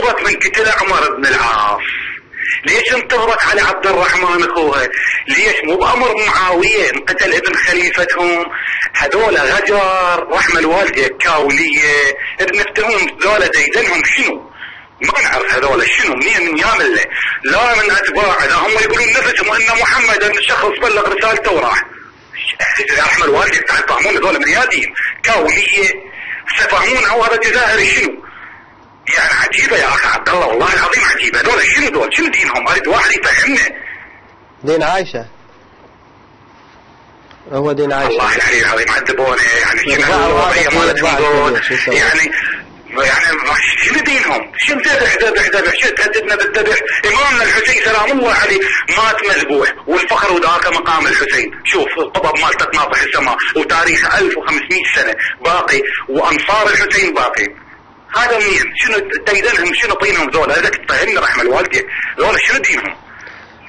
انتظرت من قتل عمر بن العاص؟ ليش انتظرت على عبد الرحمن اخوها؟ ليش مو بامر معاوية انقتل ابن خليفتهم؟ هذول غجر رحمه الوالدة كاوليه، نفتهم ذولا ديدنهم شنو؟ ما نعرف هذول شنو، منين من يا ملة؟ لا من اتباع، لا هم يقولون نفسهم ان محمد ان شخص بلغ رسالته وراح. رحمه الوالدة تفهمون هذول من يا دين؟ كاوليه تفهمون هو هذا جزائري شنو؟ يعني عجيبة يا اخي عبد الله، والله العظيم عجيبة. هذول شنو دول؟ شنو دينهم؟ اريد واحد يفهمنا. دين عايشه. هو دين عايشه. والله العلي العظيم عذبونا، يعني شنو الوضعية مالتهم دول؟ يعني شنو دينهم؟ شنو ذبح ذبح ذبح؟ شنو تهددنا بالذبح؟ امامنا الحسين سلام الله عليه مات مذبوح، والفخر وذاك مقام الحسين، شوف القبب مالته تناطح السماء وتاريخه 1500 سنة باقي، وانصار الحسين باقي. هذا منين؟ شنو ديدنهم؟ شنو طينهم ذولا؟ هذاك تفهمنا رحمه الوالدة، ذولا شنو دينهم؟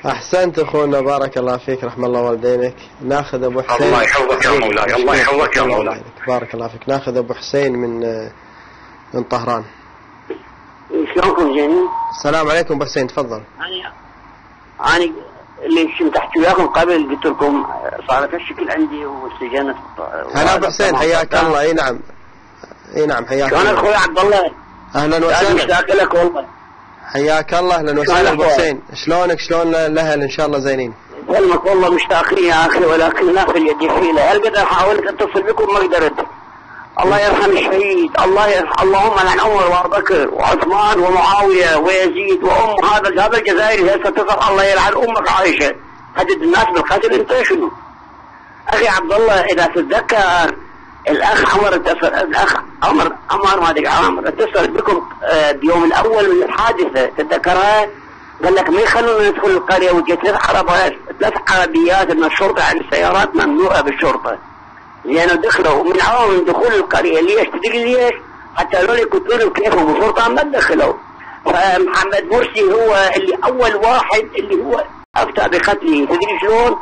احسنت اخونا، بارك الله فيك، رحم الله والدينك. ناخذ ابو حسين. الله يحفظك يا مولاي، الله يحفظك يا مولاي، بارك الله فيك. ناخذ ابو حسين من طهران. شلونكم زينين؟ السلام عليكم ابو حسين، تفضل. انا اللي كنت احكي وياكم قبل قلت لكم صارت الشكل عندي وسجنت. هلا ابو حسين، حياك الله. اي نعم اي نعم، حياك الله. شلونك اخوي عبد الله؟ اهلا وسهلا. مشتاق لك والله. حياك الله، اهلا وسهلا ابو حسين. شلونك؟ شلون الاهل؟ ان شاء الله زينين. سلمك والله، مشتاقين يا اخي، ولكن لا في اليد حيله. هل قدر حاولت اتصل بكم ما قدرت. الله يرحم الشهيد، الله يرحم، اللهم لعن عمر وابو بكر وعثمان ومعاوية ويزيد وام هذا الجزائري هسه اتصل، الله يلعن امك عائشة. هدد الناس بالقتل انت شنو؟ اخي عبد الله اذا تتذكر الاخ عمر اتصل، الاخ عمر ما ادري عمر اتصل بكم بيوم الاول من الحادثة، تتذكرها؟ قال لك ما يخلونا ندخل القرية، وجت ثلاث عربيات من الشرطة، يعني السيارات ممنوعة بالشرطة. لأنه دخلوا ومنعوهم من دخول القرية. ليش؟ تدري ليش؟ حتى لو يقتلون كيفهم والشرطة ما دخلوا. فمحمد مرسي هو اللي أول واحد اللي هو أفتى بقتله، تدري شلون؟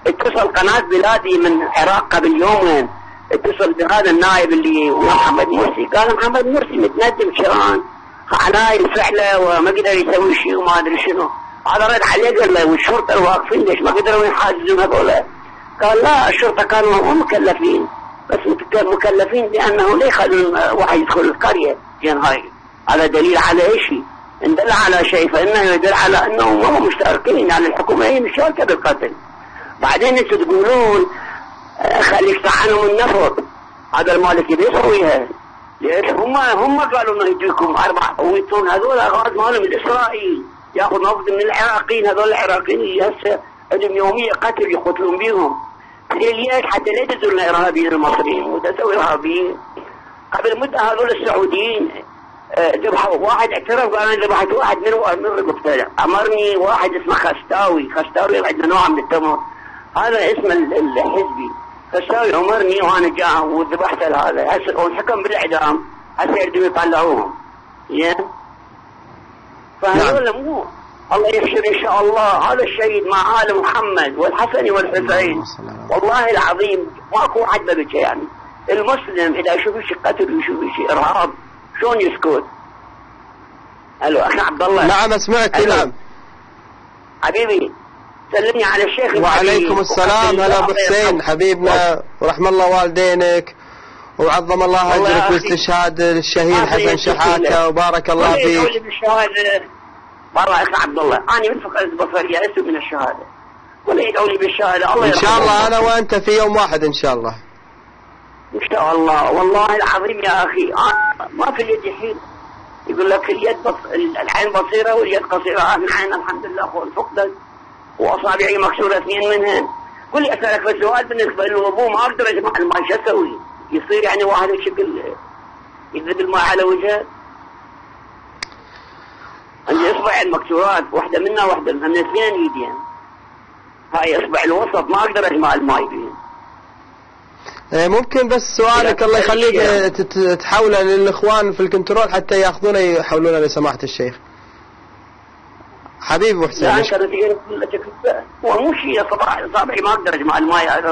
اتصل قناة بلادي من العراق قبل يومين، اتصل بهذا النائب اللي هو محمد مرسي، قال محمد مرسي متندم شلون على هاي الفعلة وما قدر يسوي شيء وما أدري شنو. هذا رد عليه قال له والشرطة الواقفين ليش ما قدروا يحاجزون هذولا؟ قال لا، الشرطة كانوا مو مكلفين، بس مكلفين بأنه لا يخلون واحد يدخل القرية. زين هاي هذا دليل على شيء، إن دل على شيء فإنه يدل على أنهم هم مشتركين، يعني الحكومة هي مشاركة بالقتل. بعدين أنتم تقولون خليك عنهم النفط، هذا المالكي بيسويها. ليش؟ هم قالوا انه يجيكم 4 ويطون هذول غاز مالهم من اسرائيل، ياخذ نفط من العراقيين، هذول العراقيين اللي هسه عندهم يومية قتل يقتلون بيهم. ليش؟ حتى لا يدزون الارهابيين المصريين، ودزوا ارهابيين. قبل مده هذول السعوديين ذبحوا واحد، اعترف قال انا ذبحت واحد من رقبته، امرني واحد اسمه خستاوي، خستاوي عندنا نوع من التمر، هذا اسم الحزبي، خستاوي امرني وانا جاء وذبحت هذا، هسه انحكم بالاعدام، هسه يريدون يطلعوهم. زين؟ فهذول مو الله يحشر ان شاء الله هذا الشهيد مع ال محمد والحسن والحسين. والله العظيم ماكو واحد ما بكى. يعني المسلم اذا يشوف شيء قتل ويشوف شيء ارهاب شلون يسكت؟ الو اخي عبد الله. نعم اسمعك. نعم حبيبي، سلمني على الشيخ. وعليكم السلام. هلا ابو حسين حبيبنا، ورحم الله والدينك وعظم الله اجرك باستشهاد الشهيد حسن شحاته، وبارك الله فيك. والله اخي عبد الله انا من فقدت بصري يأست من الشهادة، ولا يدعوا لي بالشهادة. الله ان شاء الله انا وانت في يوم واحد ان شاء الله. ان شاء الله. والله العظيم يا اخي أنا ما في اليد حيل. يقول لك اليد العين بصيرة واليد قصيرة. انا عين الحمد لله فقدت واصابعي مكسورة 2 منهن. قل لي اسالك بس سؤال بالنسبة للوضوء، ما اقدر اجمع الماء، شو اسوي؟ يصير يعني واحد شكل يذب الماء على وجهه؟ عندي اصبعين مكسورات، واحدة منها واحدة من 2 ايدين. هاي اصبع الوسط ما اقدر اجمع الماء بيه. ممكن بس سؤالك الله يخليك تحوله للاخوان في الكنترول حتى ياخذونه يحولونه لسماحة الشيخ. حبيبي ابو حسين. لا هو مو شيء، صباعي ما اقدر اجمع الماء،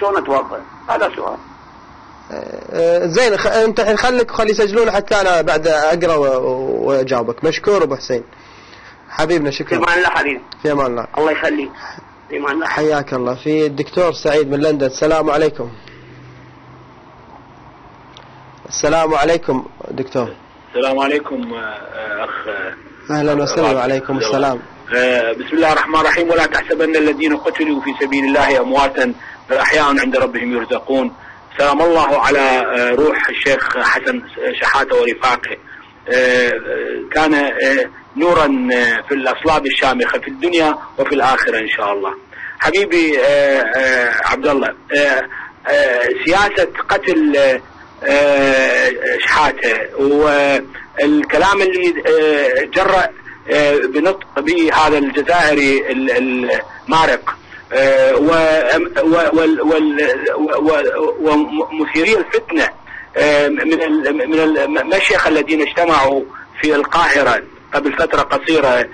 شلون اتوضا؟ هذا سؤال. زين، انت الحين خليك وخلي يسجلون حتى انا بعد اقرا واجاوبك. مشكور ابو حسين حبيبنا، شكرا. في امان الله حبيبي. في امان الله. الله يخليك. في امان الله. حياك الله. في الدكتور سعيد من لندن. السلام عليكم. السلام عليكم دكتور. السلام عليكم اخ. اهلا وسهلا. وعليكم السلام. بسم الله الرحمن الرحيم. ولا تحسبن الذين قتلوا في سبيل الله امواتا بل احياء عند ربهم يرزقون. سلام الله على روح الشيخ حسن شحاتة ورفاقه. كان نورا في الأصلاب الشامخة في الدنيا وفي الآخرة إن شاء الله. حبيبي عبد الله، سياسة قتل شحاتة والكلام اللي جرأ بنطق به هذا الجزائري المارق ومثيري الفتنة من المشيخ الذين اجتمعوا في القاهرة قبل فترة قصيرة،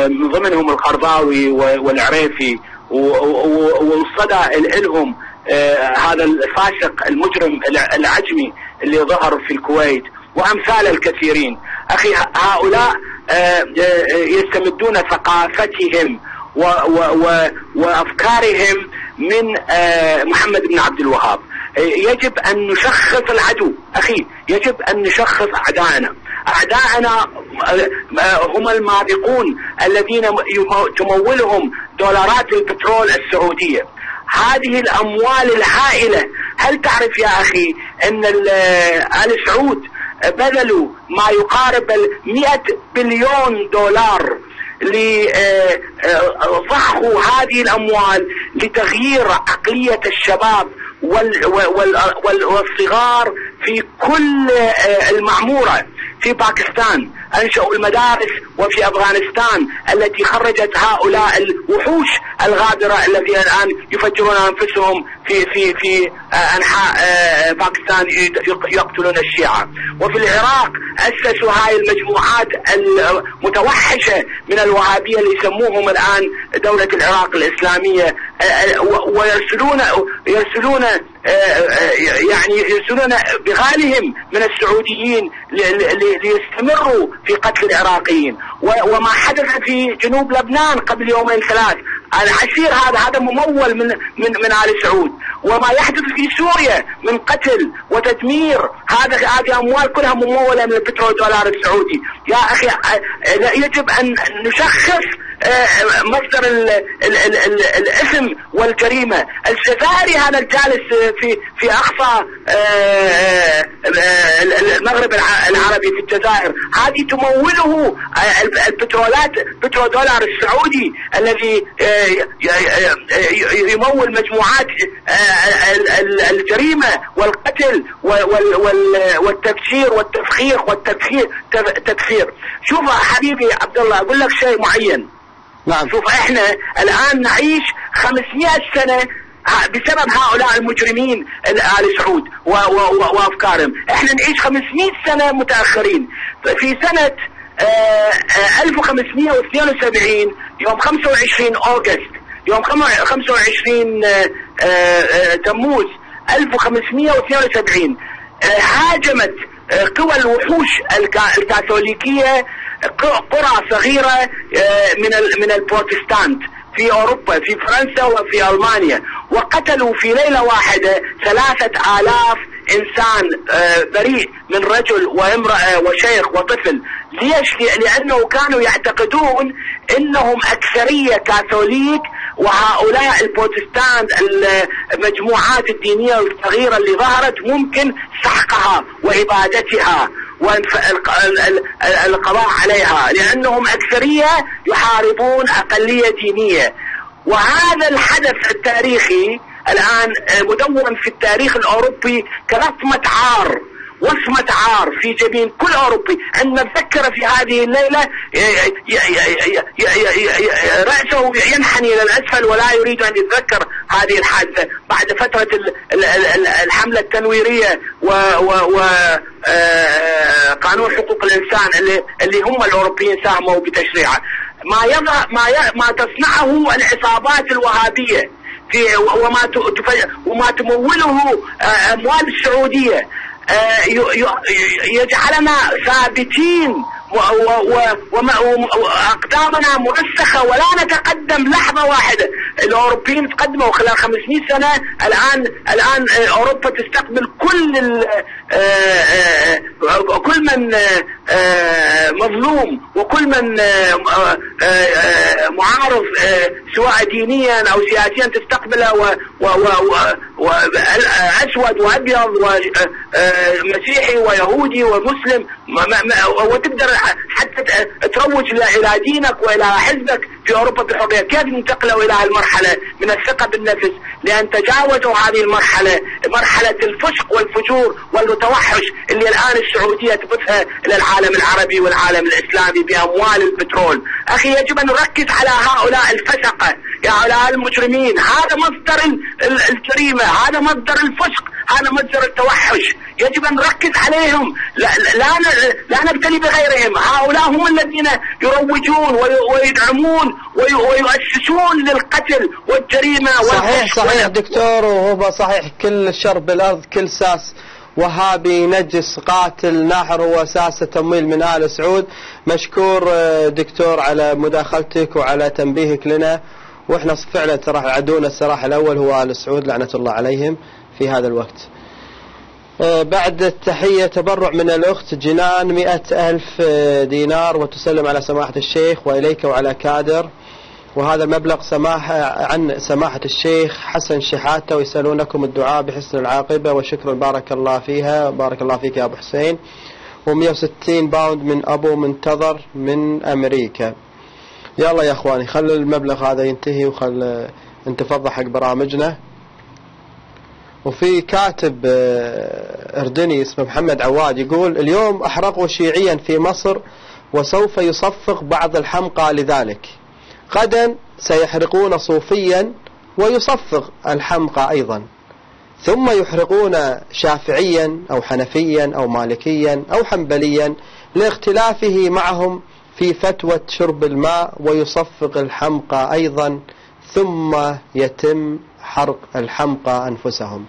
من ضمنهم القرضاوي والعريفي والصدى لهم هذا الفاسق المجرم العجمي اللي ظهر في الكويت وأمثال الكثيرين. أخي هؤلاء يستمدون ثقافتهم وأفكارهم من محمد بن عبد الوهاب. يجب أن نشخص العدو أخي، يجب أن نشخص أعداءنا. أعداءنا هم الماضقون الذين تمولهم دولارات البترول السعودية، هذه الأموال الهائلة. هل تعرف يا أخي أن آل سعود بذلوا ما يقارب 100 بليون دولار لضخوا هذه الأموال لتغيير عقلية الشباب والصغار في كل المعمورة؟ في باكستان أنشأوا المدارس، وفي أفغانستان التي خرجت هؤلاء الوحوش الغابرة الذين الآن يفجرون أنفسهم في في في أنحاء باكستان يقتلون الشيعة. وفي العراق أسسوا هاي المجموعات المتوحشة من الوهابية اللي يسموهم الآن دولة العراق الإسلامية، ويرسلون يرسلون يعني يرسلون بغالهم من السعوديين ليستمروا في قتل العراقيين. وما حدث في جنوب لبنان قبل يومين ثلاث، العسير هذا ممول من من من آل سعود. وما يحدث في سوريا من قتل وتدمير، هذه أموال كلها ممولة من البترول دولار السعودي. يا أخي يجب أن نشخص مصدر الإثم والجريمة. الجزائري هذا الجالس في أقصى المغرب العربي في الجزائر، هذه تموله البترولات، بترول دولار السعودي الذي يمول مجموعات الجريمة والقتل والتفجير والتفخيخ والتكفير. شوف حبيبي عبد الله، أقول لك شيء معين. نعم. شوف احنا الآن نعيش 500 سنة بسبب هؤلاء المجرمين آل سعود وأفكارهم. احنا نعيش 500 سنة متأخرين. في سنة 1572 يوم 25 أوغست، يوم 25 تموز 1572 هاجمت قوى الوحوش الكاثوليكية قرى صغيرة من البروتستانت في أوروبا، في فرنسا وفي ألمانيا، وقتلوا في ليلة واحدة 3000 إنسان بريء من رجل وامرأة وشيخ وطفل. ليش؟ لأنه كانوا يعتقدون أنهم أكثرية كاثوليك، وهؤلاء البروتستانت المجموعات الدينية الصغيرة اللي ظهرت ممكن سحقها وإبادتها والقضاء عليها، لأنهم أكثرية يحاربون أقلية دينية. وهذا الحدث التاريخي الآن مدون في التاريخ الأوروبي كرسمة عار، وصمة عار في جبين كل أوروبي. عندما تذكر في هذه الليلة رأسه ينحني إلى الأسفل ولا يريد أن يتذكر هذه الحادثة بعد فترة الحملة التنويرية وقانون حقوق الإنسان اللي هم الأوروبيين ساهموا بتشريعه. ما تصنعه العصابات الوهابية في وما تموله أموال السعودية يجعلنا ثابتين وأقدامنا مرسخة ولا نتقدم لحظة واحدة. الأوروبيين تقدموا خلال 500 سنة، الآن أوروبا تستقبل كل من مظلوم وكل من معارض سواء دينيا أو سياسيا تستقبله، وأسود وأبيض ومسيحي ويهودي ومسلم، وتقدر حتى تروج إلى دينك وإلى حزبك في أوروبا بحرية. كيف انتقلوا إلى المرحلة من الثقة بالنفس؟ لأن تجاوزوا هذه المرحلة، مرحلة الفسق والفجور والتوحش اللي الآن السعودية تبثها إلى العالم العربي والعالم الإسلامي بأموال البترول. أخي يجب أن نركز على هؤلاء الفسقة، يا هؤلاء المجرمين. هذا مصدر الجريمة، هذا مصدر الفسق، هذا مصدر التوحش، يجب أن نركز عليهم، لا نبتلي بغيرهم. هؤلاء هم الذين يروجون ويدعمون ويؤسسون للقتل والجريمة. صحيح صحيح دكتور، وهو صحيح كل الشر بالأرض، كل ساس وهابي نجس قاتل ناحر هو ساس التمويل من آل سعود. مشكور دكتور على مداخلتك وعلى تنبيهك لنا، واحنا فعلا ترى عدونا السراح الأول هو آل سعود لعنة الله عليهم في هذا الوقت. بعد التحية تبرع من الأخت جنان 100,000 دينار وتسلم على سماحة الشيخ وإليك وعلى كادر، وهذا المبلغ سماح عن سماحة الشيخ حسن شحاتة، ويسألونكم الدعاء بحسن العاقبة وشكرا بارك الله فيها، بارك الله فيك يا أبو حسين. و160 باوند من أبو منتظر من أمريكا. يلا يا أخواني خلوا المبلغ هذا ينتهي وخل نتفضح حق برامجنا. وفي كاتب أردني اسمه محمد عواد يقول اليوم أحرقوا شيعيا في مصر وسوف يصفق بعض الحمقى لذلك، غدا سيحرقون صوفيا ويصفق الحمقى أيضا، ثم يحرقون شافعيا أو حنفيا أو مالكيا أو حنبليا لاختلافه معهم في فتوى شرب الماء ويصفق الحمقى أيضا، ثم يتم حرق الحمقى أنفسهم.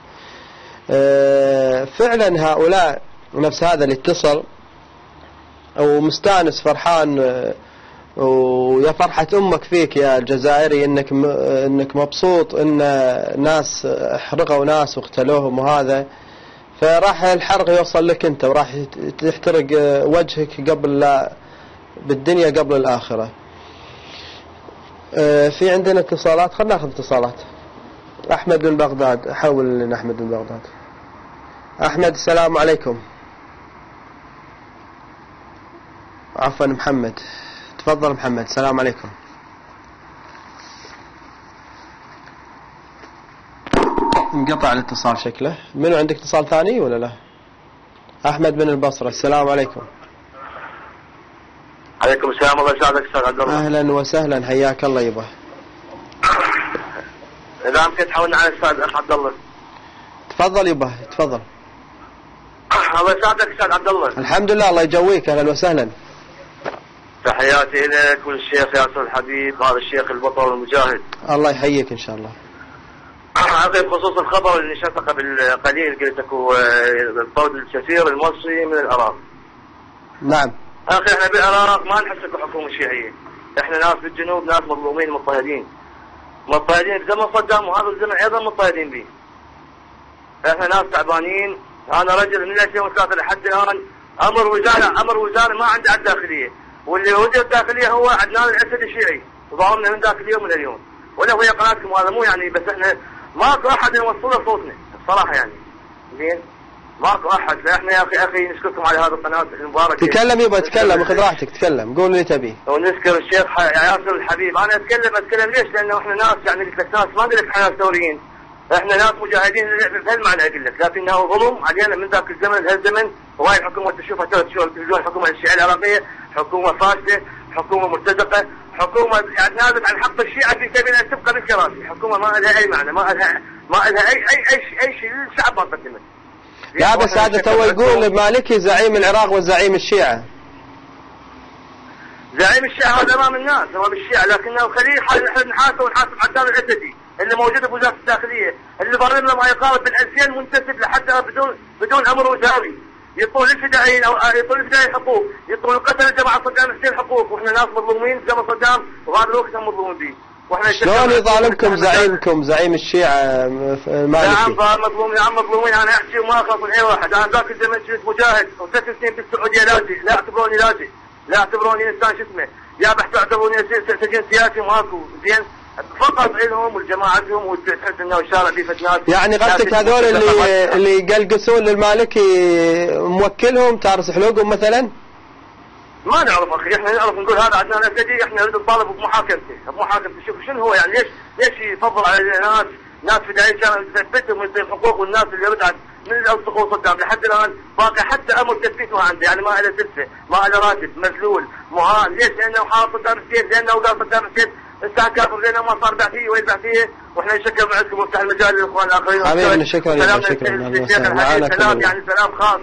فعلا هؤلاء نفس هذا اللي اتصل ومستانس فرحان، ويا فرحة أمك فيك يا الجزائري إنك مبسوط إن ناس حرقوا ناس واقتلوهم وهذا، فراح الحرق يوصل لك أنت وراح تحترق وجهك قبل لا بالدنيا قبل الآخرة. في عندنا اتصالات، خلينا ناخذ اتصالات. أحمد من بغداد، حول لنا أحمد من بغداد. أحمد السلام عليكم. عفوا محمد، تفضل محمد. السلام عليكم. انقطع الاتصال شكله. منو عندك اتصال ثاني ولا لا؟ أحمد من البصرة، السلام عليكم. عليكم السلام، الله يسعدك استاذ عبد الله. اهلا وسهلا، حياك الله يبا. اذا ممكن تحولنا على الاستاذ اخ عبد الله. تفضل يبا، تفضل. الله يسعدك استاذ عبد الله. الحمد لله، الله يجويك، اهلا وسهلا. تحياتي لك وللشيخ ياسر الحبيب، هذا الشيخ البطل المجاهد. الله يحييك ان شاء الله. اخي بخصوص الخبر اللي نشرته قبل قليل قلت لك طرد السفير المصري من العراق. نعم. اخي احنا بالعراق ما نحس بحكومه شيعيه، احنا ناس بالجنوب ناس مظلومين مضطهدين. مضطهدين بزمن صدام وهذا الزمن ايضا مضطهدين به. احنا ناس تعبانين، انا رجل من 2003 لحد الان امر وزاري ما عندي على الداخليه، واللي وزير الداخليه هو عدنان الاسد الشيعي، وظلمنا من ذاك اليوم لليوم. ولا هي قناتكم هذا مو يعني بس احنا ماكو احد يوصل له صوتنا الصراحه يعني. زين؟ ماكو احد، فاحنا يا اخي نشكركم على هذه القناه المباركه. تكلم يبا، تكلم، خذ راحتك، تكلم، قول اللي تبيه. ونشكر الشيخ ياسر الحبيب. انا اتكلم ليش؟ لانه احنا ناس يعني قلت لك ناس ما اقول لك احنا ناس ثوريين، احنا ناس مجاهدين بهالمعنى اقول لك، لكنه ظلم علينا من ذاك الزمن لهالزمن. وهاي الحكومه تشوفها تشوف التلفزيون، الحكومه الشيعيه العراقيه حكومه فاسده، حكومه مرتزقه، حكومه يعني نازت عن حق الشيعه في سبيل ان تبقى بالكراسي، حكومه ما لها اي معنى، ما لها اي شيء للشعب ما قدمت. لا بس هذا تو يقول مالكي زعيم العراق وزعيم الشيعة. زعيم الشيعة هذا امام الناس، امام الشيعة، لكنه خليه احنا نحاسب ونحاسب عدنان الاسدي. اللي موجودة بوزارة الداخلية، اللي ظالمنا ما يقارب من 2000 منتسب لحد بدون امر وزاري. يعطون للفدائيين او يعطون للفدائيين حقوق، يعطون القتلة جماعة صدام حسين حقوق، واحنا ناس مظلومين زمن صدام وهذا الوقت هم مظلومين به. واحنا شلون يظالمكم زعيمكم زعيم الشيعة المالكي؟ نعم مظلوم، نعم مظلومين. انا احكي وما اخاف من اي واحد. انا ذاك الزمن كنت مجاهد وثلاث سنين بالسعودية لاجئ، لا اعتبروني لاجئ، لا اعتبروني انسان شو اسمه، يا بحث اعتبروني سجين سياسي ماكو، زين فقط لهم ولجماعتهم، وتحس انه الشارع فيه فتنات. يعني قصدك هذول اللي يقلقسون للمالكي موكلهم تارس حلوقهم مثلا؟ ما نعرف اخي، احنا نعرف نقول هذا عدنان اسدي، احنا نريد نطالب بمحاكمته، بمحاكمته. شوف شنو هو يعني، ليش يفضل على ناس فدائيين كانوا يثبتهم ويصير حقوق، والناس اللي رجعت من سقوط صدام لحد الان باقي حتى امر تثبيت ما عنده، يعني ما له سلفه، ما له راتب، مذلول، مهان. ليش؟ لانه حارب صدام حسين، لانه قال صدام حسين انسان كافر، لانه ما صار بعثيه وين بعثيه. واحنا نشكر معكم ونفتح المجال للاخوان الاخرين. حبيبنا شكرا، شكرا. سلام، يعني سلام خاص.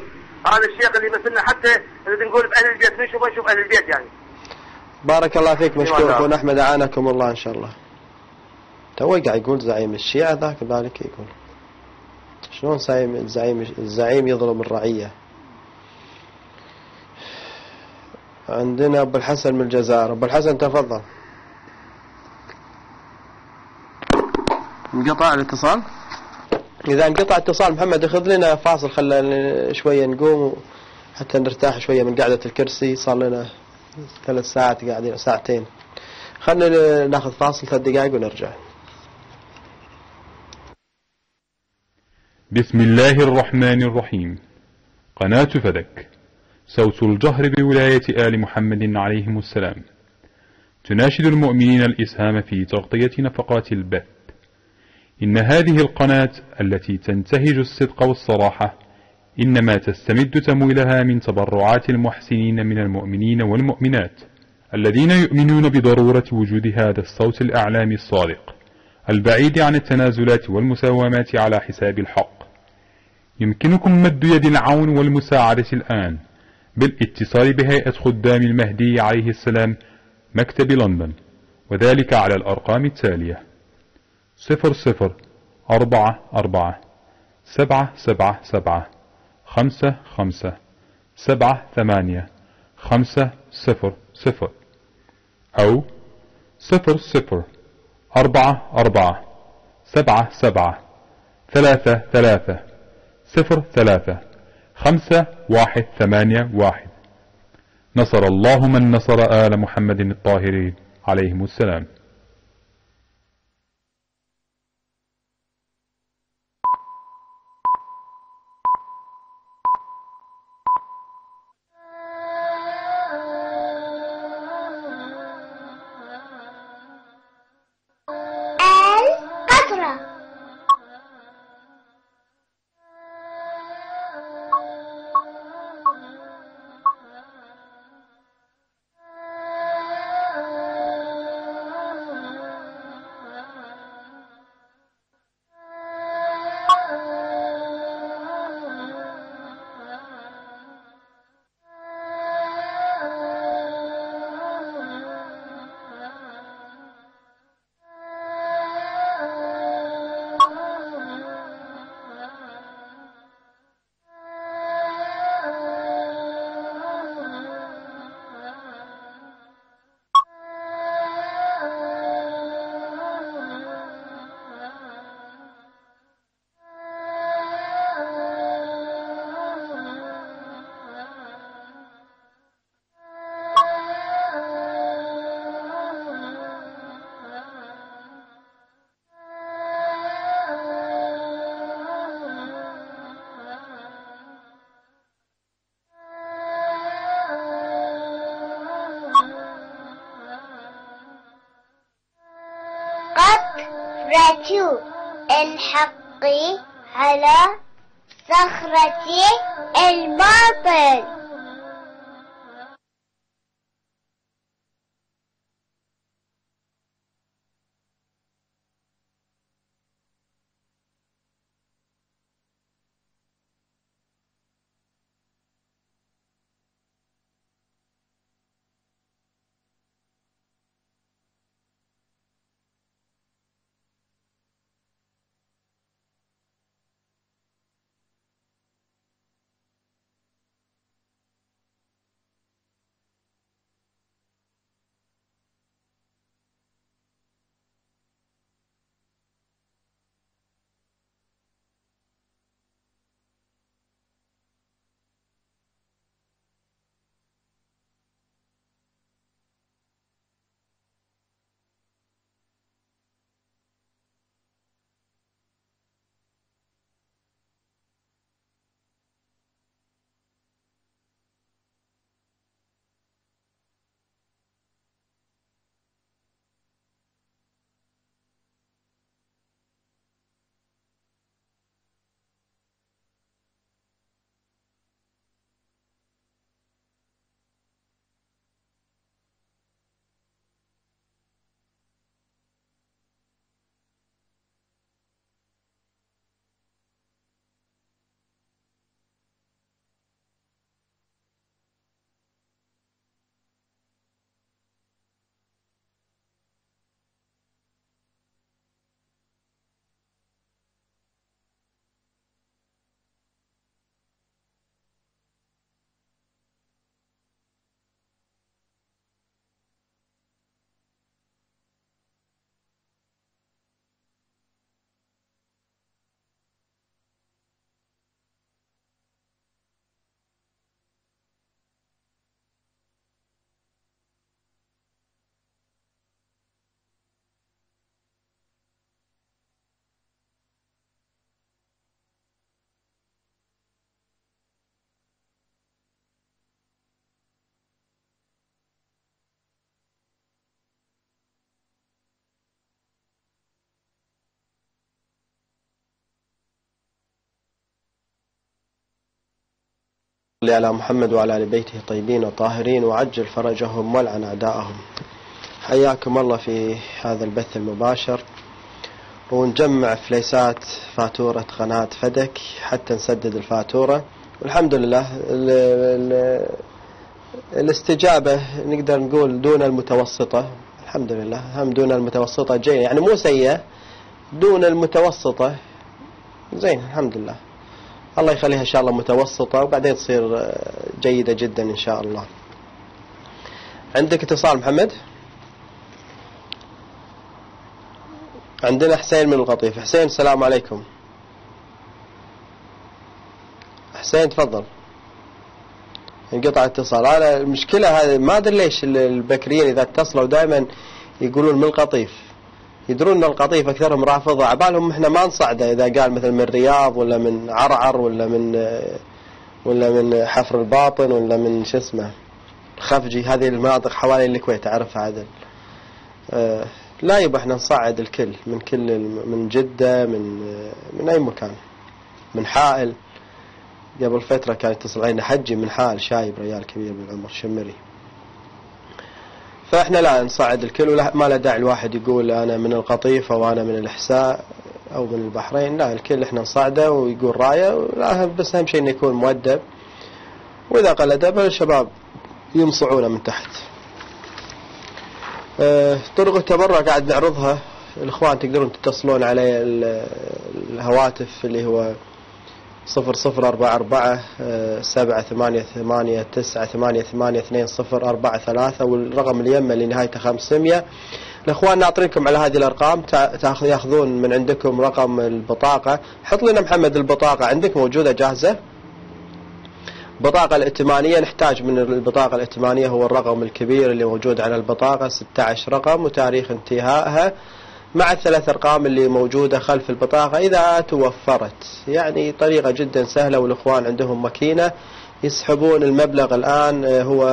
هذا الشيخ اللي يمثلنا حتى اللي نقول باهل البيت، نشوف اهل البيت يعني. بارك الله فيك، مشكور اخونا احمد، اعانكم الله ان شاء الله. تو قاعد يقول زعيم الشيعة ذاك بالك يقول شلون الزعيم يظلم الرعية. عندنا ابو الحسن من الجزائر. ابو الحسن تفضل. انقطع الاتصال؟ إذا انقطع اتصال محمد اخذ لنا فاصل، خلينا شوية نقوم حتى نرتاح شوية من قعدة الكرسي، صار لنا 3 ساعات قاعدين، ساعتين. خلينا ناخذ فاصل 3 دقائق ونرجع. بسم الله الرحمن الرحيم. قناة فدك، صوت الجهر بولاية آل محمد عليهم السلام، تناشد المؤمنين الإسهام في تغطية نفقات البث. إن هذه القناة التي تنتهج الصدق والصراحة إنما تستمد تمويلها من تبرعات المحسنين من المؤمنين والمؤمنات الذين يؤمنون بضرورة وجود هذا الصوت الإعلامي الصادق البعيد عن التنازلات والمساومات على حساب الحق. يمكنكم مد يد العون والمساعدة الآن بالاتصال بهيئة خدام المهدي عليه السلام مكتب لندن، وذلك على الأرقام التالية: 00 44 777 55 78 500 أو 00 44 77 33 03 5181. نصر الله من نصر آل محمد الطاهرين عليهم السلام. قطرة الحق على صخرة الباطل. على محمد وعلى آل بيته الطيبين الطاهرين، وعجل فرجهم والعن أعداءهم. حياكم الله في هذا البث المباشر، ونجمع فليسات فاتورة قناة فدك حتى نسدد الفاتورة. والحمد لله الاستجابة نقدر نقول دون المتوسطة، الحمد لله هم دون المتوسطة جيدة، يعني مو سيئة، دون المتوسطة زين الحمد لله. الله يخليها إن شاء الله متوسطة وبعدين تصير جيدة جدا إن شاء الله. عندك اتصال محمد؟ عندنا حسين من القطيف. حسين السلام عليكم. حسين تفضل. انقطع اتصال. أنا المشكلة هذه ما أدري ليش البكريين إذا اتصلوا دائما يقولون من القطيف، يدرون أن القطيف أكثرهم رافضة، عبالهم إحنا ما نصعده إذا قال مثلا من الرياض ولا من عرعر ولا من حفر الباطن ولا من شو اسمه الخفجي، هذه المناطق حوالي الكويت أعرفها عدل. لا يبقى احنا نصعد الكل من كل، من جدة، من أي مكان، من حائل. قبل فترة كان يتصل علينا حجي من حائل، شايب ريال كبير بالعمر شمري. فاحنا لا نصعد الكل، ولا ما له داعي الواحد يقول انا من القطيف او انا من الاحساء او من البحرين، لا الكل احنا نصعده ويقول رايه، لا بس اهم شيء انه يكون مؤدب، واذا قل ادبه الشباب يمصعونه من تحت. طرق التبرع قاعد نعرضها، الاخوان تقدرون تتصلون على الهواتف اللي هو 0044 788 988 2043، والرقم اليمة اللي نهايته 500. الأخوان ناطرينكم على هذه الأرقام، ياخذون من عندكم رقم البطاقة. حط لنا محمد البطاقة عندك موجودة جاهزة؟ البطاقة الائتمانية، نحتاج من البطاقة الائتمانية هو الرقم الكبير اللي موجود على البطاقة 16 رقم، وتاريخ انتهائها مع الثلاث أرقام اللي موجودة خلف البطاقة إذا توفرت. يعني طريقة جدا سهلة، والإخوان عندهم ماكينة يسحبون المبلغ الآن. هو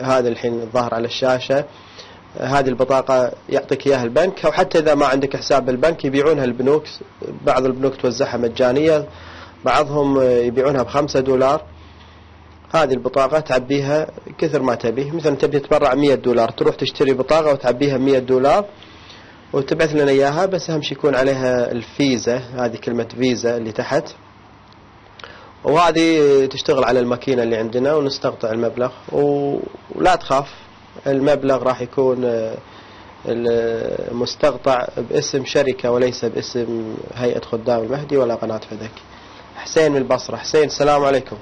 هذا الحين الظاهر على الشاشة، هذه البطاقة يعطيك إياها البنك، أو حتى إذا ما عندك حساب بالبنك يبيعونها البنوك، بعض البنوك توزعها مجانية، بعضهم يبيعونها ب$5. هذه البطاقة تعبيها كثر ما تبي، مثلا تبي تتبرع $100 تروح تشتري بطاقة وتعبيها $100 وتبعث لنا إياها، بس أهم شيء يكون عليها الفيزا، هذه كلمة فيزا اللي تحت، وهذه تشتغل على الماكينة اللي عندنا ونستقطع المبلغ. ولا تخاف، المبلغ راح يكون المستقطع باسم شركة وليس باسم هيئة خدام المهدي ولا قناة فدك. حسين من البصرة. حسين السلام عليكم.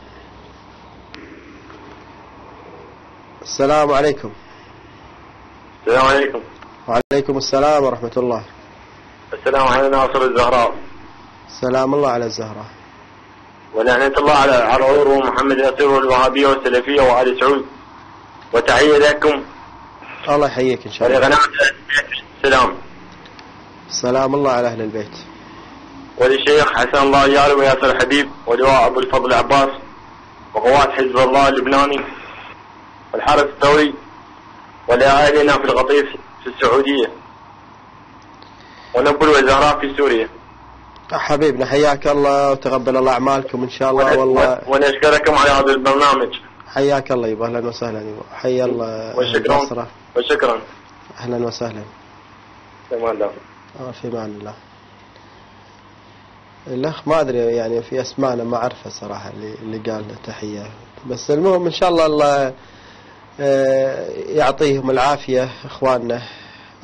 السلام عليكم. السلام عليكم. وعليكم السلام ورحمة الله. السلام على ناصر الزهراء. سلام الله على الزهراء. ولعنة الله على عرعور ومحمد ياسر والوهابية والسلفية وآل سعود. وتحية لكم. الله يحييك إن شاء الله. ولقناة السلام. سلام الله على أهل البيت. وللشيخ حسن الله يارب وياسر الحبيب ولواء أبو الفضل عباس وقوات حزب الله اللبناني والحرس الثوري ولأهلنا في القطيف في السعودية ونبل وزهراء في سوريا. حبيبنا حياك الله وتقبل الله أعمالكم إن شاء الله. والله ونشكركم على هذا البرنامج. حياك الله يبا، أهلا وسهلا يبا، حيا الله. وشكرا وشكرا. أهلا وسهلا. في أمان الله. في أمان الله. الأخ ما أدري يعني في أسماء أنا ما أعرفها صراحة اللي قال تحية، بس المهم إن شاء الله الله يعطيهم العافية إخواننا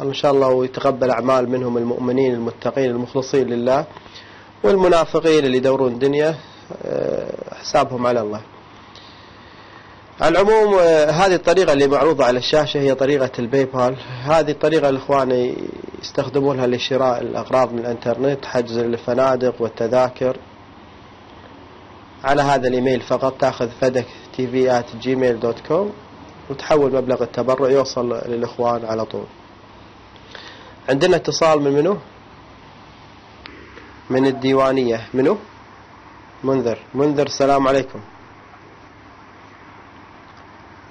إن شاء الله، ويتقبل أعمال منهم المؤمنين المتقين المخلصين لله، والمنافقين اللي يدورون دنيا حسابهم على الله. على العموم هذه الطريقة اللي معروضة على الشاشة هي طريقة الباي بال. هذه الطريقة الإخوان يستخدمونها لشراء الأغراض من الإنترنت، حجز الفنادق والتذاكر. على هذا الإيميل فقط تأخذ fadaktv@gmail.com وتحول مبلغ التبرع يوصل للإخوان على طول. عندنا اتصال من منو؟ من الديوانية. منو؟ منذر. منذر السلام عليكم.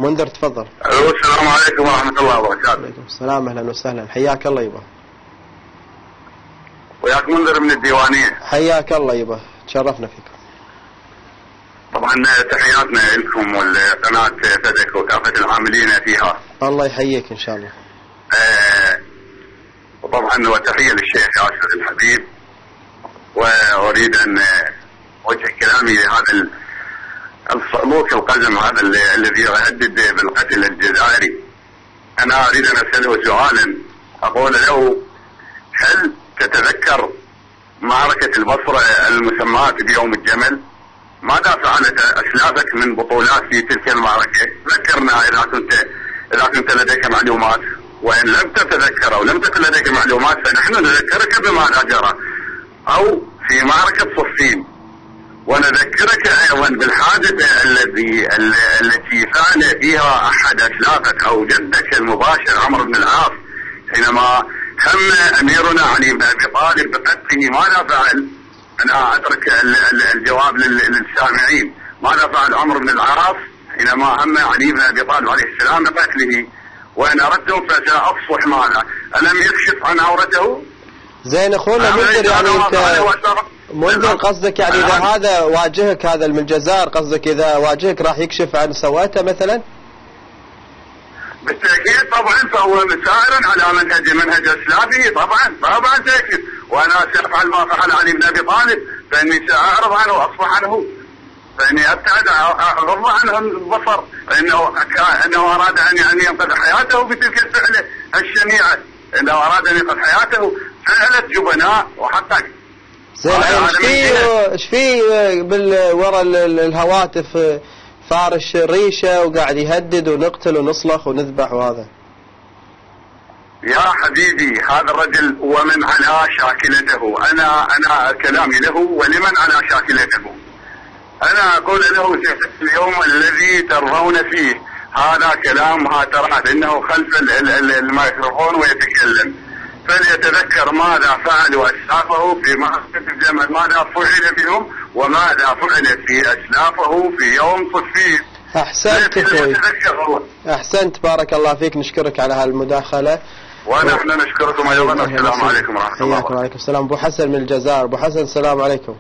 منذر تفضل. الو السلام عليكم ورحمة الله وبركاته. وعليكم السلام، أهلا وسهلا، حياك الله يبا. وياك منذر من الديوانية. حياك الله يبا، تشرفنا فيكم. طبعا طبعا تحياتنا لكم ولقناة فدك وكافة العاملين فيها. الله يحييك إن شاء الله. وطبعا وتحية للشيخ ياسر الحبيب، وأريد أن أوجه كلامي لهذا الصعلوك القزم هذا الذي يهدد بالقتل الجزائري. أنا أريد أن أسأله سؤالا، أقول له: هل تتذكر معركة البصرة المسماة بيوم الجمل؟ ماذا فعلت أسلافك من بطولات في تلك المعركة؟ ذكرنا إذا كنت لديك معلومات، وإن لم تتذكر أو لم تكن لديك معلومات فنحن نذكرك بماذا جرى، أو في معركة صفين. ونذكرك أيضا بالحادثة التي فعل فيها أحد أسلافك أو جدك المباشر عمرو بن العاص، حينما هم أميرنا علي بن أبي طالب بقتله، ماذا فعل؟ أنا أترك الجواب للسامعين. ماذا فعل عمرو بن العاص حينما هم علي بن أبي طالب عليه السلام بقتله؟ وإن أردتم فسأفصح ماذا؟ ألم يكشف عن عورته؟ زين أخونا منذر، يعني أنت منذر قصدك يعني إذا هذا واجهك، هذا من الجزائر، قصدك إذا واجهك راح يكشف عن سواته مثلا؟ بالتأكيد طبعا، فهو سائر على منهج أسلافه طبعا سيكشف. وأنا سأفعل ما فعل علي بن أبي طالب، فإني سأعرض عنه وأصفح عنه، فإني أبتعد أغض عنه البصر، إنه أراد أن ينقذ حياته بتلك الفعلة الشنيعة، إنه أراد أن ينقذ حياته، فعلة جبناء وحقك. زين، ايش في ورا الهواتف فارش ريشه وقاعد يهدد ونقتل ونصلخ ونذبح وهذا؟ يا حبيبي، هذا الرجل ومن على شاكلته، انا كلامي له ولمن على شاكلته. انا اقول له: اليوم الذي ترضون فيه، هذا كلام ترى انه خلف الميكروفون ويتكلم، فليتذكر ماذا فعلوا أسلافه في معركة الجمل، ماذا فعل بهم وماذا فعل في أسلافه في يوم صفين. أحسنت أخوي، أحسنت، بارك الله فيك، نشكرك على هالمداخلة. ونحن نشكركم أيضا. السلام عليكم ورحمة الله. وعليكم السلام. أبو حسن من الجزائر. أبو حسن السلام عليكم.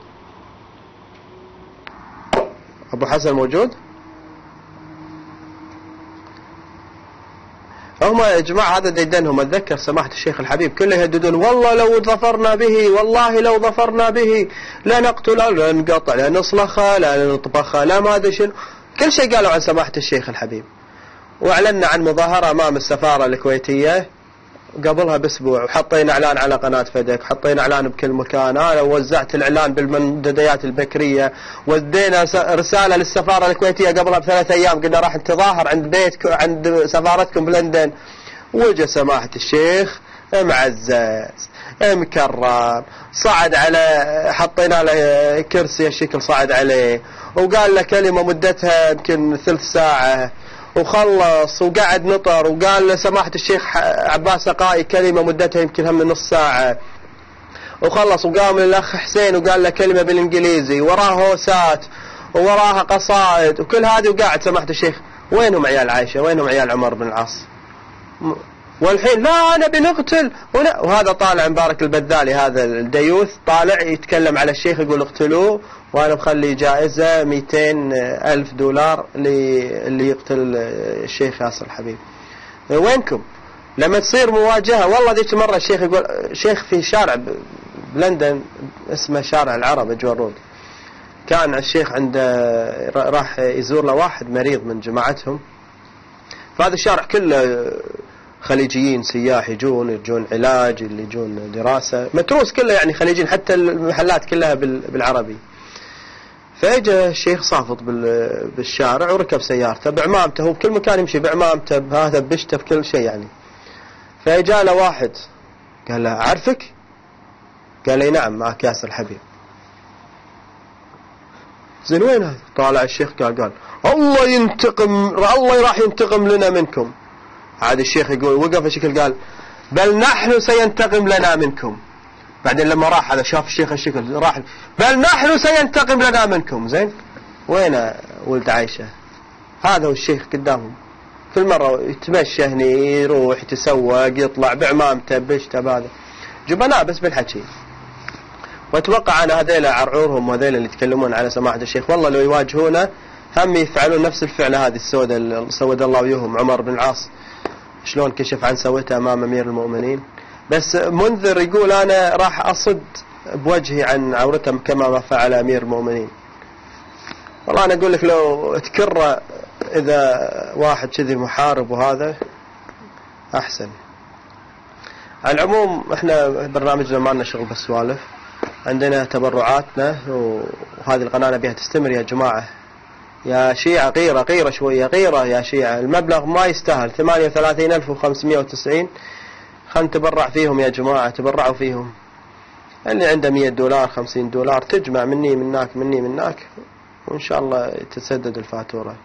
أبو حسن موجود؟ هم يا جماعة هذا ديدنهم، اتذكر سماحة الشيخ الحبيب كله يهددون: والله لو ظفرنا به، والله لو ظفرنا به لا نقتله، لا نقطع، لا نصلخه، لا نطبخه، لا ما ادري شنو، كل شيء قالوا عن سماحة الشيخ الحبيب. واعلنا عن مظاهرة امام السفارة الكويتية قبلها باسبوع، وحطينا اعلان على قناة فدك، حطينا اعلان بكل مكان، انا وزعت الاعلان بالمنتديات البكرية، ودينا رسالة للسفارة الكويتية قبلها ب3 ايام، قلنا راح نتظاهر عند بيتكم، عند سفارتكم بلندن. وجا سماحة الشيخ معزز مكرم، صعد على، حطينا له كرسي الشكل صعد عليه، وقال له كلمة مدتها يمكن ثلث ساعة، وخلص وقعد نطر، وقال لسماحة الشيخ عباس قائي كلمة مدتها يمكن هم نص ساعة، وخلص وقام للأخ حسين وقال له كلمة بالإنجليزي، وراها هوسات ووراها قصائد وكل هذه، وقاعد سماحة الشيخ. وينهم عيال عائشة؟ وينهم عيال عمر بن العاص؟ والحين لا نبي نقتل، وهذا طالع مبارك البذالي، هذا الديوث طالع يتكلم على الشيخ يقول اقتلوه، وانا مخلي جائزة 200,000 دولار اللي يقتل الشيخ ياسر الحبيب. وينكم لما تصير مواجهة؟ والله ذيك مرة الشيخ يقول، شيخ في شارع بلندن اسمه شارع العرب اجوار رود، كان الشيخ عنده راح يزور له واحد مريض من جماعتهم، فهذا الشارع كله خليجيين سياح يجون علاج، اللي يجون دراسة، متروس كله يعني خليجيين، حتى المحلات كلها بالعربي. فاجا الشيخ صافط بالشارع وركب سيارته بعمامته، هو بكل مكان يمشي بعمامته بهذا بشته بكل شيء يعني. فاجا له واحد قال له: أعرفك؟ قال لي: نعم، معك ياسر الحبيب. زين وين هذا؟ طالع الشيخ قال الله ينتقم، الله راح ينتقم لنا منكم. عاد الشيخ يقول، وقف الشكل قال: بل نحن سينتقم لنا منكم. بعدين لما راح هذا شاف الشيخ الشكل راح، بل نحن سينتقم لنا منكم. زين وين ولد عائشة؟ هذا هو الشيخ قدامهم، كل مرة يتمشى هني، يروح يتسوق، يطلع بعمامته بشته بهذا، جبناء بس بالحكي. واتوقع انا هذيلا عرعورهم وهذيلا اللي يتكلمون على سماحة الشيخ، والله لو يواجهونه هم يفعلون نفس الفعلة هذه السوداء اللي سود الله ويهم عمر بن العاص شلون كشف عن سوته أمام أمير المؤمنين. بس منذر يقول أنا راح أصد بوجهي عن عورتهم كما ما فعل أمير المؤمنين. والله أنا أقول لك لو تكرر إذا واحد كذي محارب وهذا أحسن. على العموم إحنا برنامجنا ما لنا شغل بالسوالف، عندنا تبرعاتنا وهذه القناة نبيها تستمر يا جماعة. يا شيعة غيرة، غيرة شوية، غيرة يا شيعة، المبلغ ما يستاهل 38,590. خلنا نتبرع فيهم يا جماعة، تبرعوا فيهم. اللي عنده $100 $50 تجمع مني مناك مني مناك، وإن شاء الله تسدد الفاتورة.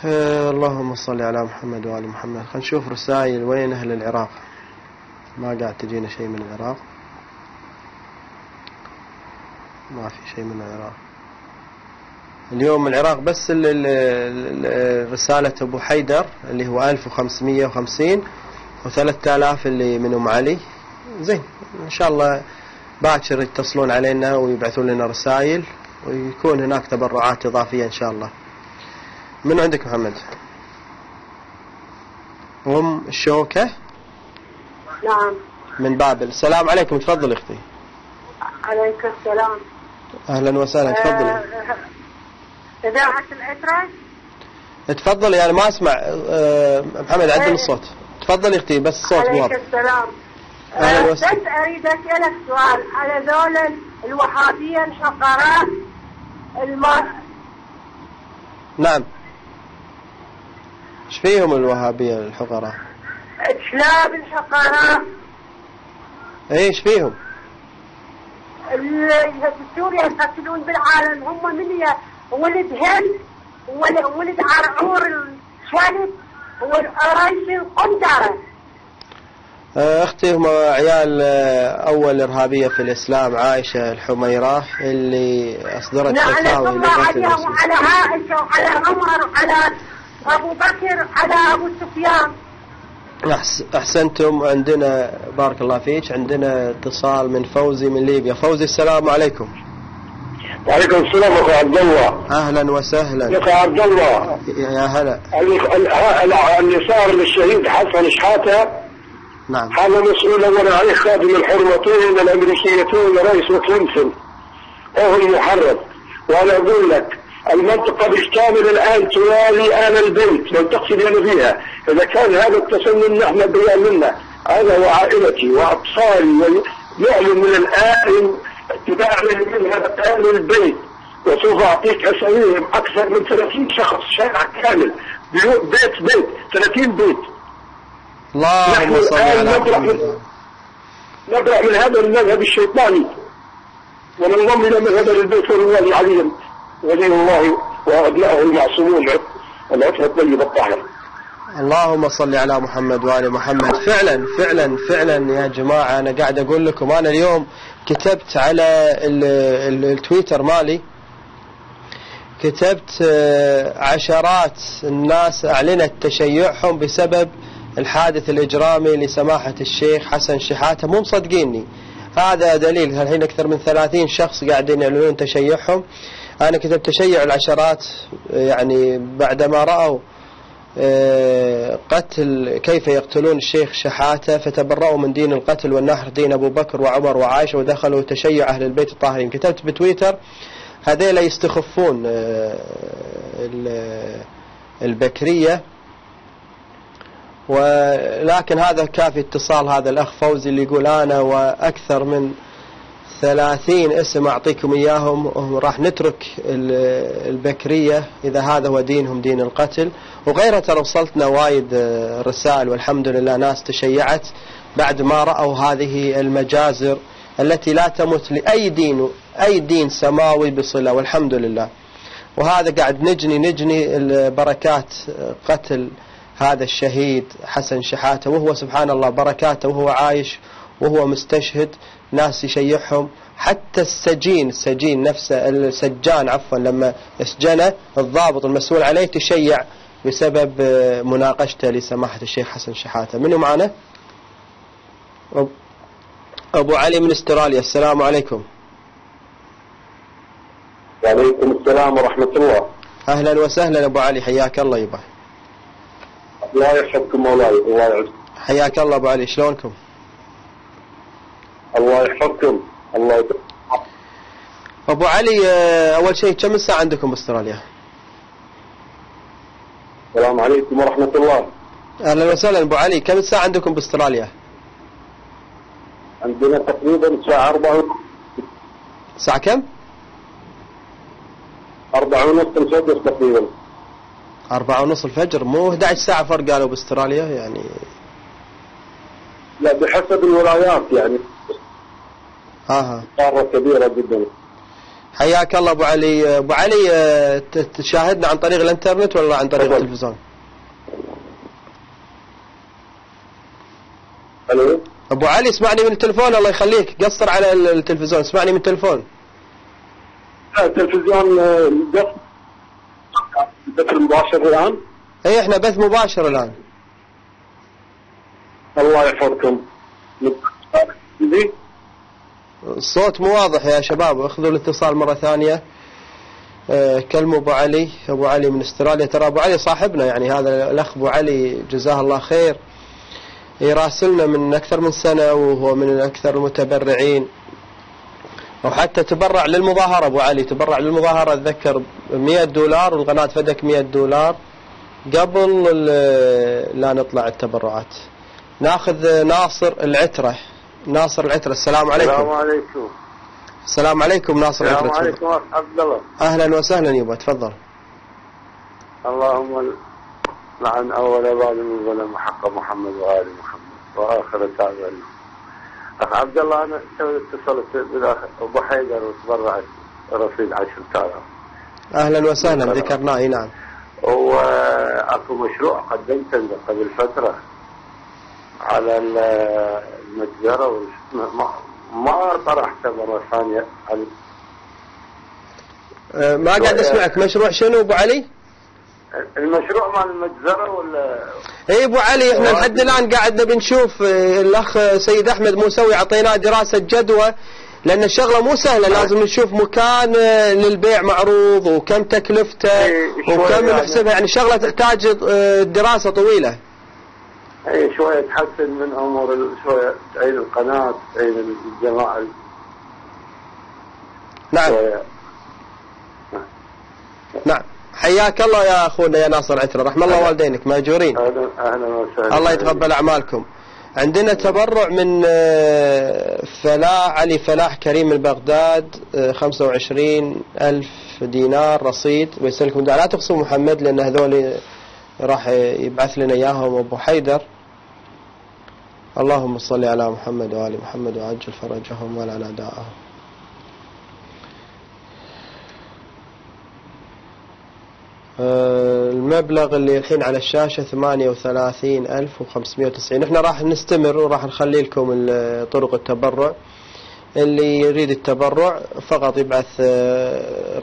اللهم صل على محمد وآل محمد. خلينا نشوف رسائل وين أهل العراق، ما قاعد تجينا شيء من العراق، ما في شيء من العراق اليوم. العراق بس رسالة أبو حيدر اللي هو 1550 و3000 اللي من أم علي. زين إن شاء الله باكر يتصلون علينا ويبعثون لنا رسائل ويكون هناك تبرعات إضافية إن شاء الله. من عندك محمد؟ أم شوكة. نعم، من بابل. السلام عليكم، تفضل أختي. عليك السلام. أهلا وسهلا، تفضلي. إذاعة الأتراك. تفضلي، أنا ما أسمع. محمد عدل الصوت. تفضلي أختي بس الصوت مو واضح. عليك السلام. أهلا وسهلا. بس أريد أسألك سؤال على ذول الوهابية الحقراء نعم، ايش فيهم الوهابية الحقراء؟ كلاب الحقراء. ايش فيهم؟ اللي في سوريا يقتلون بالعالم، هم من ولد هند ولد عرعور الشالب والقرايش القندرة. اختي هم عيال اول ارهابية في الاسلام عائشة الحميرة اللي اصدرت فتاوى الله عليها وعلى عائشة وعلى عمر وعلى ابو بكر على ابو سفيان. احسنتم. عندنا بارك الله فيك، عندنا اتصال من فوزي من ليبيا. فوزي السلام عليكم. وعليكم السلام اخو عبد الله. اهلا وسهلا يا اخو عبد الله. يا هلا. اللي صار للشهيد حسن شحاته، نعم، هذا مسؤول اول عليه خادم الحرمتين الامريكيتين رئيس وكلينتون وهو المحرر. وانا اقول لك المنطقة بالكامل الآن توالي آل البيت، منطقتي اللي أنا فيها. إذا كان هذا التسنن نحن بريء منا، أنا وعائلتي وأطفالي نعلن من الآن اتباعنا لمذهب آل البيت، وسوف أعطيك أساميهم أكثر من 30 شخص، شارع كامل، بيت بيت، 30 بيت. اللهم صل على محمد. نبرأ من هذا المذهب الشيطاني وننضم إلى مذهب آل البيت ونوالي عليهم ولي الله وأبنائه المعصومون العفة الطيبة الطاهرة. اللهم صل على محمد وآل محمد. فعلا فعلا فعلا يا جماعة، أنا قاعد أقول لكم، أنا اليوم كتبت على التويتر مالي، كتبت عشرات الناس أعلنت تشيعهم بسبب الحادث الإجرامي لسماحة الشيخ حسن شحاتة. مو مصدقيني، هذا دليل. الحين أكثر من 30 شخص قاعدين يعلنون تشيعهم. أنا كتبت تشيع العشرات يعني بعدما رأوا قتل، كيف يقتلون الشيخ شحاتة، فتبرأوا من دين القتل والنحر، دين أبو بكر وعمر وعائشة، ودخلوا تشيع أهل البيت الطاهرين. كتبت بتويتر هذيلا يستخفون البكرية، ولكن هذا كافي اتصال هذا الأخ فوزي اللي يقول أنا وأكثر من 30 اسم أعطيكم إياهم راح نترك البكرية إذا هذا هو دينهم، دين القتل وغيرها. ترى وصلتنا وايد رسائل والحمد لله، ناس تشيعت بعد ما رأوا هذه المجازر التي لا تمت لأي دين، أي دين سماوي بصلة، والحمد لله. وهذا قاعد نجني البركات قتل هذا الشهيد حسن شحاتة، وهو سبحان الله بركاته وهو عايش وهو مستشهد، ناس يشيعهم. حتى السجين نفسه، السجان عفوا، لما سجنه الضابط المسؤول عليه تشيع بسبب مناقشته لسماحة الشيخ حسن شحاتة. منو معنا؟ أبو علي من استراليا. السلام عليكم. وعليكم السلام ورحمة الله. أهلا وسهلا أبو علي، حياك الله يبا. الله يحفظكم مولاي، الله يعزكم. حياك الله أبو علي، شلونكم؟ الله يحفظكم، الله يبارك. أبو علي، أول شيء كم الساعة عندكم باستراليا؟ السلام عليكم ورحمة الله. أهلا وسهلا أبو علي، كم الساعة عندكم باستراليا؟ عندنا تقريبا الساعة 4. الساعة كم؟ 4:30 الفجر تقريبا. 4:30 الفجر، مو 11 ساعة فرق قالوا باستراليا يعني؟ لا، بحسب الولايات يعني. قارة كبيرة جدا. حياك الله أبو علي. أبو علي، تشاهدنا عن طريق الانترنت ولا عن طريق التلفزيون؟ الو أبو علي، اسمعني من التلفون الله يخليك، قصر على التلفزيون، اسمعني من التلفون. لا، التلفزيون بث مباشر الآن؟ اي احنا بث مباشر الآن. الله يحفظكم. الصوت مو واضح يا شباب، اخذوا الاتصال مرة ثانية. كلموا أبو علي، أبو علي من استراليا. ترى أبو علي صاحبنا يعني، هذا الأخ أبو علي جزاه الله خير، يراسلنا من أكثر من سنة وهو من أكثر المتبرعين، وحتى تبرع للمظاهرة. أبو علي تبرع للمظاهرة، أتذكر $100، والقناة فدك $100 قبل لا نطلع التبرعات. ناخذ ناصر العترة. ناصر العترة، السلام عليكم. السلام عليكم. السلام عليكم ناصر العترة. السلام عليكم أخ عبد الله. أهلا وسهلا يبا، تفضل. اللهم لعن أول ظالم ظلم حق محمد وآل محمد وآخر تابع. أخ عبد الله، أنا اتصلت بالأخ أبو حيدر وتبرعت رصيد 10,000. أهلا وسهلا، ذكرناه. نعم. وأكو مشروع قدمته قبل فترة على المتجرة، ما طرحته مرة ثانية. ما قاعد أسمعك. مشروع شنو أبو علي؟ المشروع مال المجزرة ولا؟ اي ابو علي، احنا لحد الان قاعد نبي نشوف. الاخ سيد احمد موسوي اعطيناه دراسة جدوى، لان الشغلة مو سهلة، لازم نشوف مكان للبيع معروض وكم تكلفته وكم نحسبها، يعني شغلة تحتاج دراسة طويلة. اي شوية تحسن من امور، شوية تعين القناة، تعين الجماعة. نعم شوية. نعم، حياك الله يا اخونا يا ناصر عترة، رحم الله والدينك، ماجورين. اهلا وسهلا، الله يتقبل اعمالكم. عندنا تبرع من فلاح علي فلاح كريم من بغداد، 25,000 دينار رصيد، ويسألكم دعاء. لا تقصوا محمد لان هذول راح يبعث لنا اياهم ابو حيدر. اللهم صل على محمد وآل محمد وعجل فرجهم ولعن اعداءهم. المبلغ اللي الحين على الشاشة 38,590. احنا راح نستمر وراح نخلي لكم طرق التبرع. اللي يريد التبرع فقط يبعث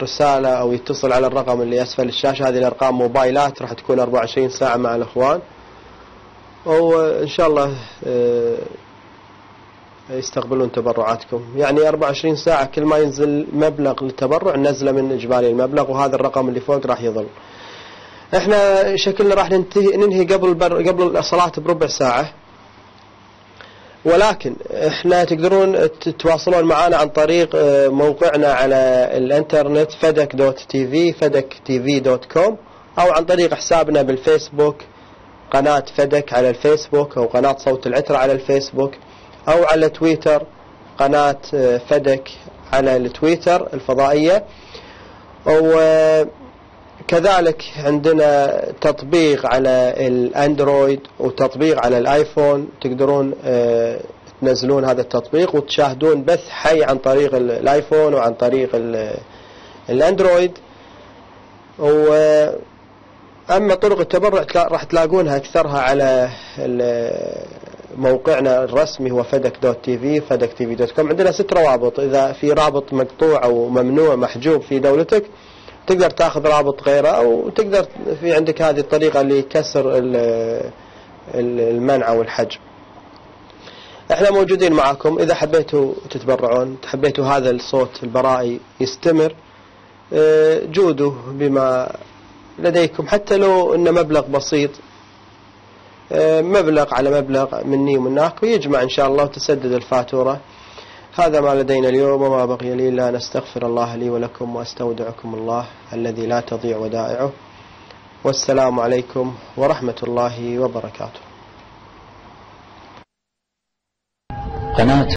رسالة أو يتصل على الرقم اللي أسفل الشاشة. هذه الأرقام موبايلات راح تكون 24 ساعة مع الإخوان، وإن شاء الله يستقبلون تبرعاتكم. يعني 24 ساعة كل ما ينزل مبلغ للتبرع نزله من إجمالي المبلغ، وهذا الرقم اللي فوق راح يظل. احنا شكلنا راح ننهي قبل الصلاة بربع ساعة، ولكن احنا تقدرون تتواصلون معنا عن طريق موقعنا على الانترنت fadak.tv، fadaktv.com، او عن طريق حسابنا بالفيسبوك قناة فدك على الفيسبوك، او قناة صوت العترة على الفيسبوك، أو على تويتر قناة فدك على التويتر الفضائية. وكذلك عندنا تطبيق على الأندرويد وتطبيق على الآيفون، تقدرون تنزلون هذا التطبيق وتشاهدون بث حي عن طريق الآيفون وعن طريق الأندرويد. وأما طرق التبرع راح تلاقونها أكثرها على موقعنا الرسمي هو fadak.tv، fadaktv.com. عندنا 6 روابط، إذا في رابط مقطوع أو ممنوع محجوب في دولتك تقدر تاخذ رابط غيره، أو تقدر في عندك هذه الطريقة لكسر المنع أو الحجب. احنا موجودين معكم إذا حبيتوا تتبرعون، حبيتوا هذا الصوت البرائي يستمر، جودوا بما لديكم، حتى لو أن مبلغ بسيط، مبلغ على مبلغ مني ومناك، ويجمع إن شاء الله وتسدد الفاتورة. هذا ما لدينا اليوم، وما بقي لي إلا أن أستغفر الله لي ولكم، وأستودعكم الله الذي لا تضيع ودائعه، والسلام عليكم ورحمة الله وبركاته. قناة